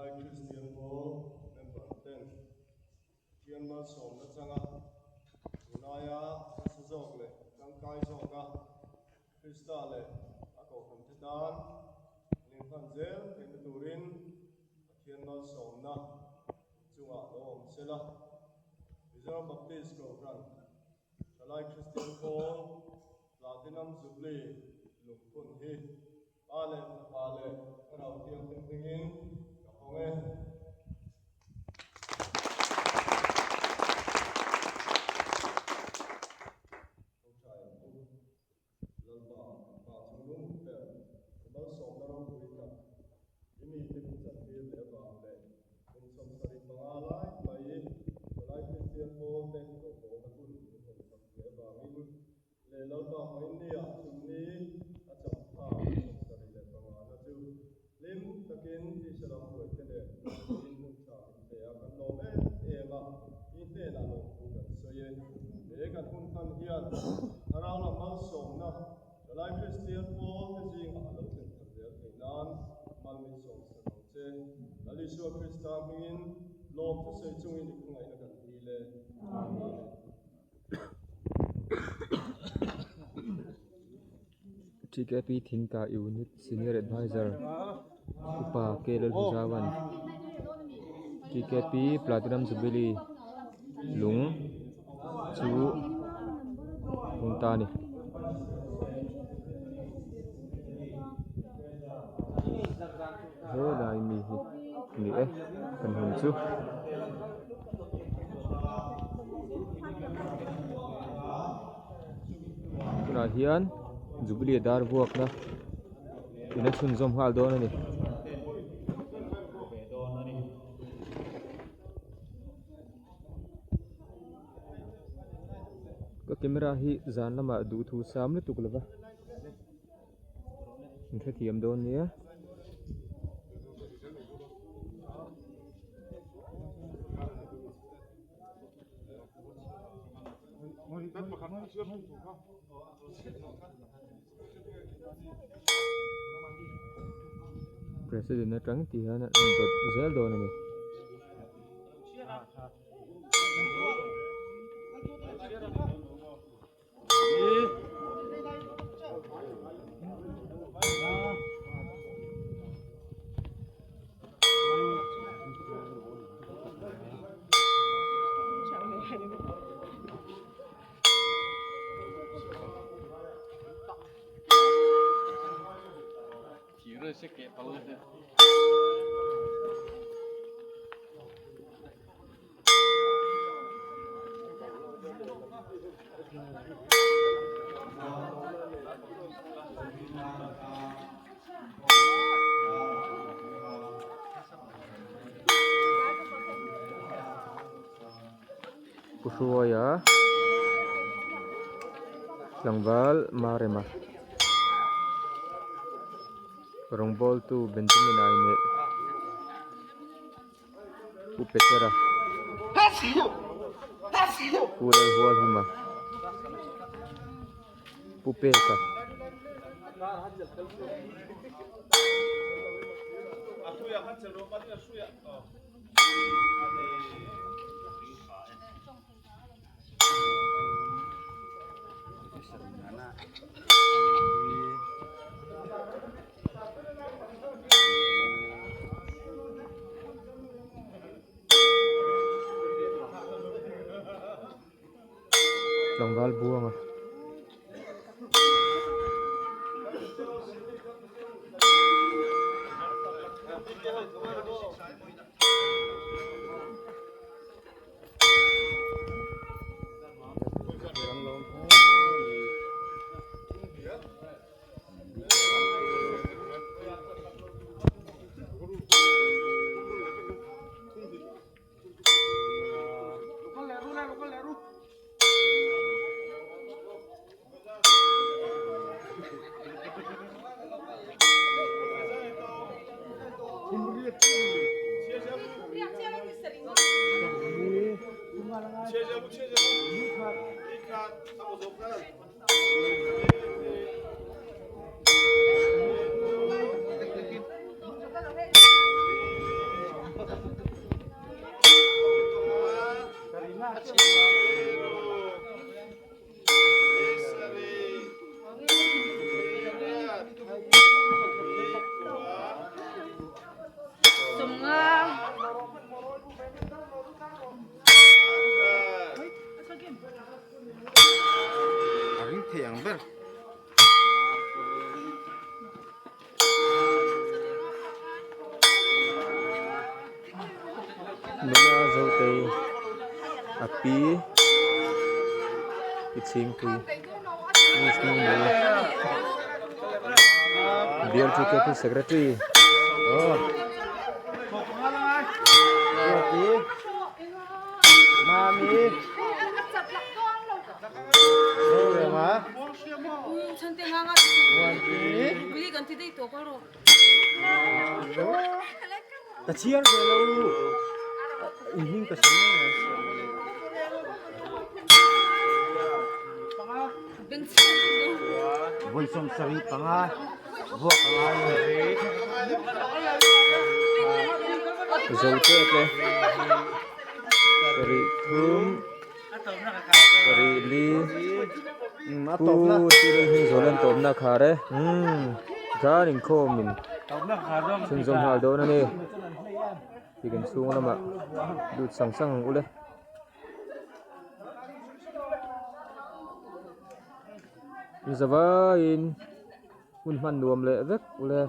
Thalai Kristian Pawl member ten Pathian malsawmna changa tunaia nasa zawk leh tangkai zawka Krista leh a kohhran te tan lenghan zel theihna turin Pathian malsawmna chungah lo awm sela. Mizoram Baptist Kohhran Thalai Kristian Pawl Platinum Jubilee lungphun hi Pa leh Fapa leh Thlarau Thianghlim hmingin ka hawng e. Thawhṭai ang u. Lalpa, kan Pa chu nung ber, i malsawmna ropui tak, i mite min chantir leh avang leh kum 75 lai mai Thalai Kristian Pawlte rawngbawlna hun min hawn sak leh avangin leh Lalpa hmainnia chumni a champha 75 na chu hlim takin tisa lam ruaite nen in hun tha min pe a, kan lawm em em a, i hnenah lawmthu kan sawi e. He kan hun hman hian Thlarau lam malsawmna Thalai Kristian Pawlte zingah a lo thlen khat zel theih nan mal min sawmsak ang che. Lal Isua Krista hmingin lawmthu sawi chungin i khawngaihna kan dil e. Amen. TKP Thingka Unit Senior Advisor Upa K Lalhuzavan TKP Platinum Jubilee lung chu hung ta a ni. Helai mi hi ni e kan hun chu. Tunah hian Jubilee dar vuakna in a chhunzawm nghal dawn a ni. Ka camera hi zan lamah duhthu sam lutuk lova. In hrethiam dawn nia. President atang ti hian an dawt zel dawn a ni. Pu Hruaia tlangval Marema rawngbawltu Benjamin Aine Pu Petera Pu Lalhualhuma Pu Peka. Tlangval buanga. Chhingpui Miss Mumbai Bial TKP Secretary Ka chhiar ve lo in hming ka sawi mai vawi 75 vuak a ngai a ni. Zo tep e sarih thum sarih li pu thil hming zawh lan tawpna khar e umm tikhan inkhawm in chhunzawm nghal dawn a ni tik in chhung lamah lut sang sang ang ule. Zavaiin hun hman nuam leh vek ule.